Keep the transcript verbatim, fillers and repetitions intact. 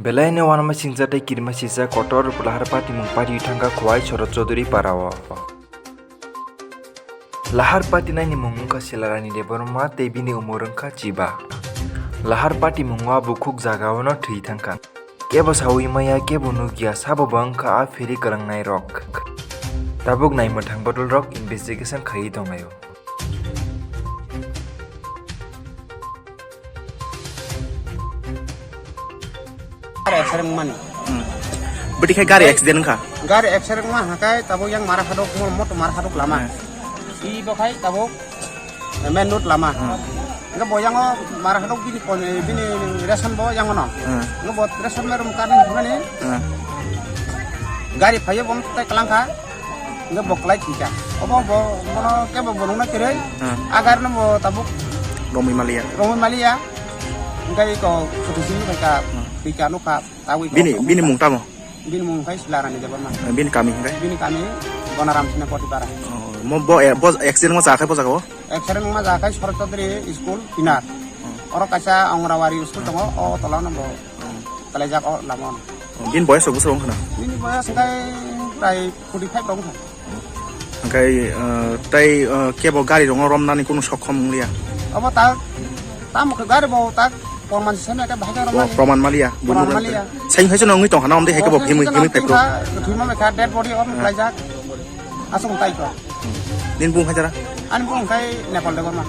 Belai no wanama singsa tei kirima sisa kotor Lahar Pati mung pari thangkha Khowai Shorod Chaudhary para o. Lahar Pati naini mung wngkha Silarani Debbarma tei bini umor wngkha chiba. Lahar Pati mungo a bukhuk jaga o no thwi thangkha. Kebo sawi maya, kebo nukya, sabo bo wngkha a phiri kwlangnai rok. Tabuk naimwthang bodol rok investigation khaiwi tonglaio. Gari accident wngmani. Hmm. Bwtwi khai gari accident wngkha? Gari accident wngma hakai tabuk yang mara hadok, mo-, moto mara hadok lama. Hmm. I bo khai tabuk, eh, main road lama. Hmm. Hingke bo yango mara hadok bini kon-, bini ration bo yango no. Hmm. Hingke bo ration merum kani hwnmani. Hmm. Gari phaiyo bo tai kalangkha. Hingke bo kwlai thika. Obo bo, bono kebo bo nungna kwrwi. Hmm. Agar no bo tabuk romwi maliya. Romwi maliya. Hingke iko photo sini phaika, hmm, thika nukha, tabuk bini, bini mung tamo? Bini mung khai Silarani Debbarma. Eh, bini kami hingke? Bini kami Bonaram Sina Potipara. Oh, mo bo, eh, bo accident mo jakai bo jaga o? Accident mo jakai Shorod Chaudhary School Pinar. Hmm. Oro kaisa Anganwadi school tongo, o tola no bo. Hmm. Kalaijak o lama o. Oh, bini boyas rok bwswk wngkha na? Bini boyas hingke prai forty five rok wngkha. Hingke, eh, tei, eh, kebo gari rokno romnani kunu sokhom wngliya? Obo ta, tamo khe gari bo ta porman sene khe bahai khe romnani. Oh, proman maliya? Proman maliya. Saing hai chwng wngwi tongkha na, omdai hai khe bo himwi, himwi phai phro. Thwima mekha dead body om khlaijak. Aswk tai kho. Nini bung hai jara? Ani bung khai Nepal Debbarma.